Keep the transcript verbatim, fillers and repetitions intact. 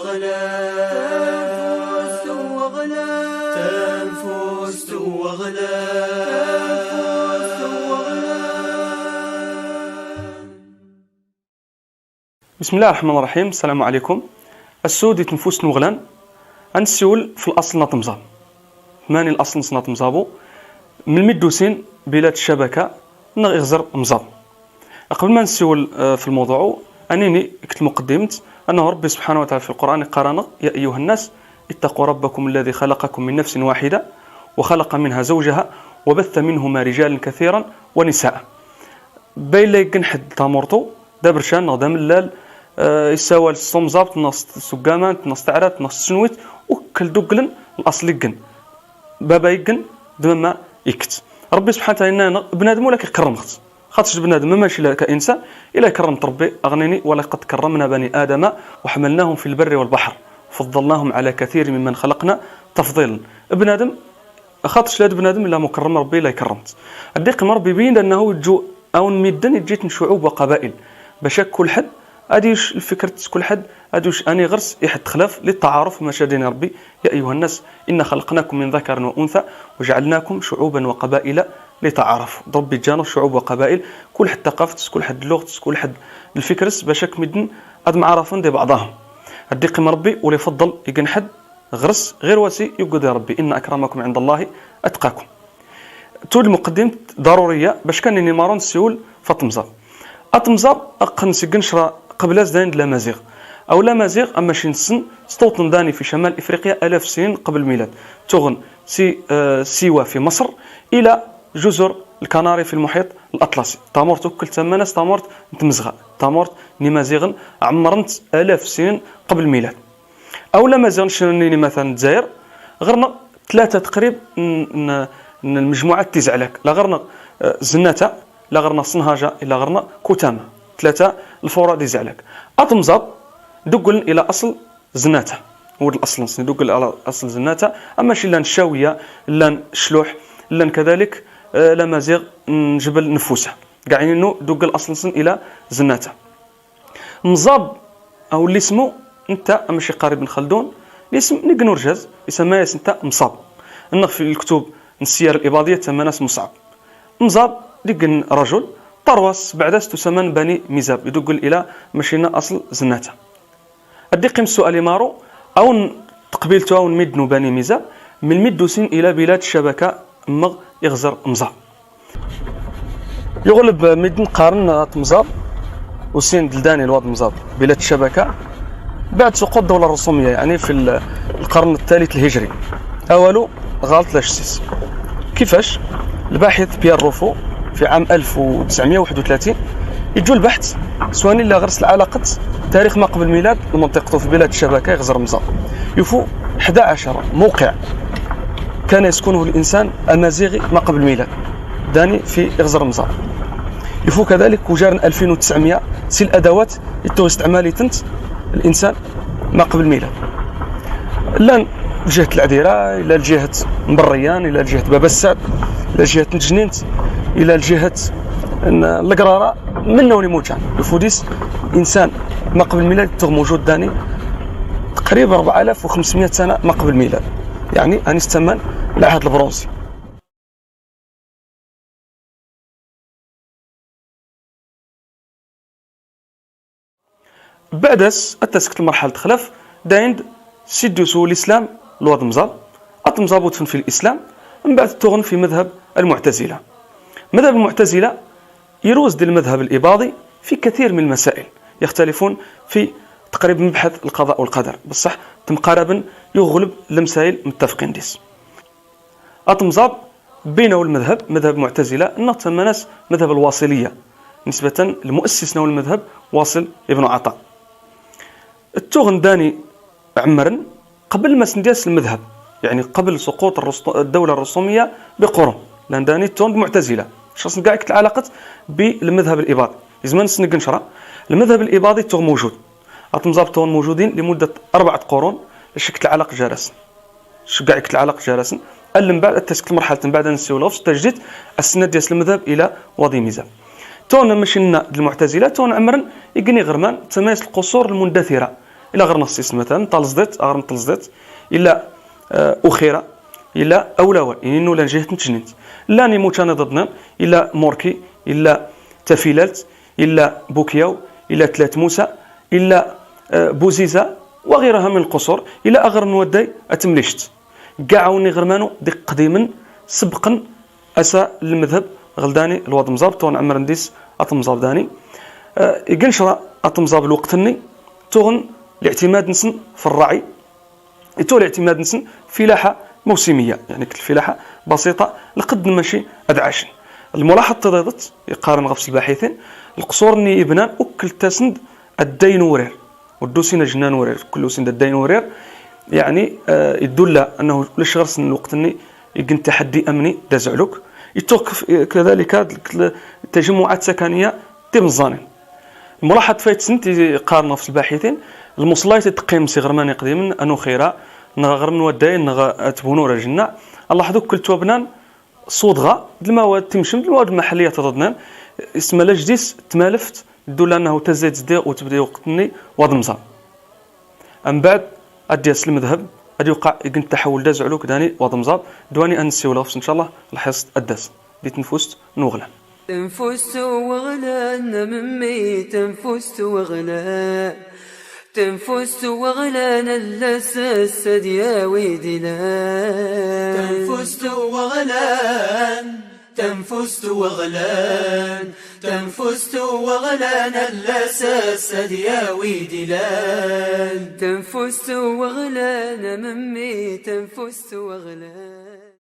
بسم الله الرحمن الرحيم. السلام عليكم. Ass-ud i tnfust n uɣlan, a nsiwel f laṣel n at Mẓab. Mani laṣel-nsen at Mẓab? Melmi d-usin bilad chabaka neɣ iɣzer Mẓab? Qabel ma nsiwel, eh, f lmawḍuɛ, a nini kt lmuqeddimt, أنه ربي سبحانه وتعالى في القرآن قال لنا: يا أيها الناس اتقوا ربكم الذي خلقكم من نفس واحدة وخلق منها زوجها وبث منهما رجالا كثيرا ونساء. Ba illa iggen ḥedd tamurt-u, d abercan neɣ d amellal, eh, isawal s tumẓabt neɣ s tuggamant neɣ s taɛrabt neɣ s tcenwit, ukkel duglen laṣel iggen. Baba iggen, d mamma ikket. Ṛebbi subḥanahu wa taɛala inna-aneɣ bnadem ula kikerrem-tt. Xaṭer bnadem mačči illa ka insan, illa ikerrem-t Ṛebbi, a ɣ nini: ولقد كرمنا بني آدم وحملناهم في البر والبحر وفضلناهم على كثير ممن خلقنا تفضيلا. Bnadem Xaṭer ula d bnadem illa mukerrem Ṛebbi, illa ikerrem-t. Ad d-iqqim Ṛebbi ibin-d أنه ijj-, awen midden ijj-iten شعوب وقبائل. Bac kul ḥedd ad yuc lfikert, kul ḥedd ad yuc aniɣer-s i ḥedd xlaf, للتعارف, maca ad ini Ṛebbi: يا أيها الناس إنا خلقناكم من ذكر وأنثى وجعلناكم شعوبا وقبائل لتعارفوا. D Ṛebbi ijj-aneɣ شعوب وقبائل, kul ḥedd taqaft-s, kul ḥedd lluɣt-s, kul ḥedd lfikr-s, bac akk midden ad mɛarafen di beɛḍahum. Ad d-iqqim Ṛebbi ula ifaḍḍel, iggen ḥedd ɣer-s, ɣir wasi yuggad i Ṛebbi: إن أكرمكم عند الله أتقاكم. Tud lmuqeddimt ḍaruriya bac kan nini maru nsiwel f at Mẓab. At Mẓab, akken s iggen cra qbel-as, dayen d lamaziɣ. Aw lamaziɣ, a maci nessen, sṭuṭen dani fi camal Ifriqya alaf snin qabel lmilad. Tuɣen si, eh, Siwa fi Maṣer ila juzur lKanari fi lmuḥiṭ laṭlasi. Tamurt ukkel tsamman-as tamurt n tmezɣa, tamurt n imaziɣen, ɛemmren-tt alaf snin qabel lmilad. Aw lamaziɣ, nec nini, matalan, Dzayer, ɣer-neɣ tlata taqrib n, n, n lmejmuɛat tizeɛlak. Illa ɣer-neɣ, eh, Zennata, illa ɣer-neɣ Senhaja, illa ɣer-neɣ Kutama. Tlata lfura tizeɛlak. At Mẓab, duglen ila aṣel Zennata. Wid laṣel-nsen idugel ila aṣel Zennata, a maci llan Cawiya, llan Cluḥ, llan kadalik, eh, lamaziɣ n Jebel Neffusa. Gaɛ innu dugel aṣel-nsen ila Zennata. Mẓab, aw lismu, nta a maci qari Ibn Xaldun, lism n iggen urjaz, isemma-yas nta Mṣab. Nneɣ fi lktub n ssiyar libaḍiya tsamman-as Muṣɛab. Mẓab, d iggen rajul, ṭarwa-s beɛd-as tusamman Bani Mizab, idugel ila maci nna aṣel Zennata. Ad d-iqqim ssual imaru, awen tqbilt-u, awen midden n Bani Mizab, melmi d-usin ila bilad ccabaka mmeɣ iɣzer Mẓab. Yuɣleb midden qqaren at Mẓab, usin-d ldani lwaḍ Mẓab, bilad ccabaka, بعد سقوط الدولة الرسومية، يعني في ال-، القرن الثالث الهجري. Awalu, ɣalṭ lac sis. Kifac? Lbaḥit Pierre Rufo, fi ɛam alef u tesɛemya u waḥed u tlatin, ijju lbaḥt s wani illa ɣer-s lɛalaqt tarix ma qabel milad, lmanṭiqt-u fi bilad ccabaka, iɣzer Mẓab. Yufu ḥda ɛecra mawqiɛ كان يسكنه الإنسان أمازيغي ما قبل الميلاد. Dani fi iɣzer Mẓab. Yufu kadalik ujar n alfin u tesɛemya si ladawat i tuɣ isteɛmal-itent linsan ma qabel milad. Llan ljihat n Lɛdira, illa ljihat n Berriyan, illa ljihat n Baba Ssad, illa ljihat n Tejnint, illa ljihat n Legrara, minna wen imujan. Yufu dis insan ma qabel milad i tuɣ mujud dani taqrib rebɛa alaf u xemsemya sana ma qabel milad. Yaɛni, ani s tsaman lɛahd lbronzi. Beɛd-as, ad taskt lmerḥal texlaf, dayen d-siddusu lislam lwaḍ Mẓab, at Mẓab utfen fi lislam, mbeɛd tuɣen fi madhab almuɛtazila. Madhab almuɛtazila iruz di lmadhab alibaḍi fi kathir min almasail, yaxtalifun fi taqrib mebḥath alqaḍa walqadar, beṣṣaḥ temqaraben yuɣleb lemsayil muttafqin dis. At Mẓab, bina-w lmadhab, madhab muɛtazila, nneɣ tsamman-as madhab alwaṣiliya, nisbatan lmuassis n-aw lmadhab, Waṣil ibn Ɛaṭa. Tuɣen dani ɛemmren, qabel ma s-ndi-as lmadhab, yaɛni qabel suqut alrus-, aldawla alrusumiya biqurun. Llan dani tuɣen d muɛtazila. Cɣel-sen gaɛ ikkat lɛalaqt bilmadhab alibaḍi. Izman s-ngen cra. Lmadhab alibaḍi tuɣ mujud. At Mẓab tuɣen mujudin limuddat rebɛa qurun, la cikkat lɛalaqt jar-asen. Cgaɛ ikkat lɛalaqt jar-asen. Allen mbeɛd ad taskt lmerḥalt mbeɛd ad nsiwel ɣef-s tajdit, a s-nna-d yas lmadhab ila Wadi Mizab. Tuɣen maci nna d lmuɛtazila, tuɣen ɛemmren iggen iɣerman, tsamman-as lqusur almundathira. Ila ɣer Nefsis, matalan, Tal Zdiṭ, aɣrem n Tal Zdiṭ, ila, eh, Uxira, ila Awlawa, ini nulan jihat n tejnint. Llan imutanaḍ aḍnan, ila Murki, ila Tafilalt, ila Bukyaw, ila Tlat Musa, ila, eh, Buziza, wa ɣiraha min lqusur, ila aɣrem n wadday a Temlict. Kaɣ awni ɣer manu d iqdimen sebqen asa lmedheb ɣer dani lwaḍ Mẓab, tuɣen ɛemren dis At Mẓab dani. Eh, igenc ra At Mẓab lweqt-nni, tuɣen liɛtimad-nsen f rraɛi, ituɣ liɛtimad-nsen filaḥa mawsimiya, yeɛni lfilaḥa basiṭa, lqedd n maci ad ɛacen. Lmulaḥaḍ tiḍiḍet, iqqaren ɣef-s lbaḥitin, lqṣur-nni ibnan ukk ltasen-d adday n wurar. Ur ddusin ajenna n wurar, kullusin d adday n wurar. Yeɛni, eh, idulla annahu ulac ɣer-sen lweqt-nni igen taḥaddi amni d azeɛluk. Ituɣ kf-, kadalika d-, d-, tajammuɛat sakaniya timeẓẓanin. Lmulaḥaḍ tafayt-sent, iqqaren ɣef-s lbaḥitin, lmuṣellayt i d-teqqim s iɣerman iqdimen, a Nuxira, neɣ aɣrem n wadday, neɣ at Bunur ajenna, a nlaḥaḍ ukk ltwabnan, ṣ udɣa, d lmawad timcem, d lmawad lmaḥalliya tiḍ aḍnan, isma lajdis tmaleft, idulla annahu tazayt zeddiɣ u tebdi lweqt-nni waḍ Mẓab. Ambaɛd, ad d-yas lmedheb, ad yuqeɛ igen taḥawul d azeɛluk dani waḍ Mẓab, d wani a nsiwel ɣef-s, ncallah, lḥiṣ ad d-yas, di tenfust n uɣlan. Tenfust n uɣlan, a memmi, tenfust n uɣlan. Tenfust n uɣlan, a llas ass ad yawi d ilan. Tenfust n uɣlan, tenfust n uɣlan, tenfust n uɣlan, a llas ass ad yawi d ilan. Tenfust n uɣlan, a memmi, tenfust n uɣlan.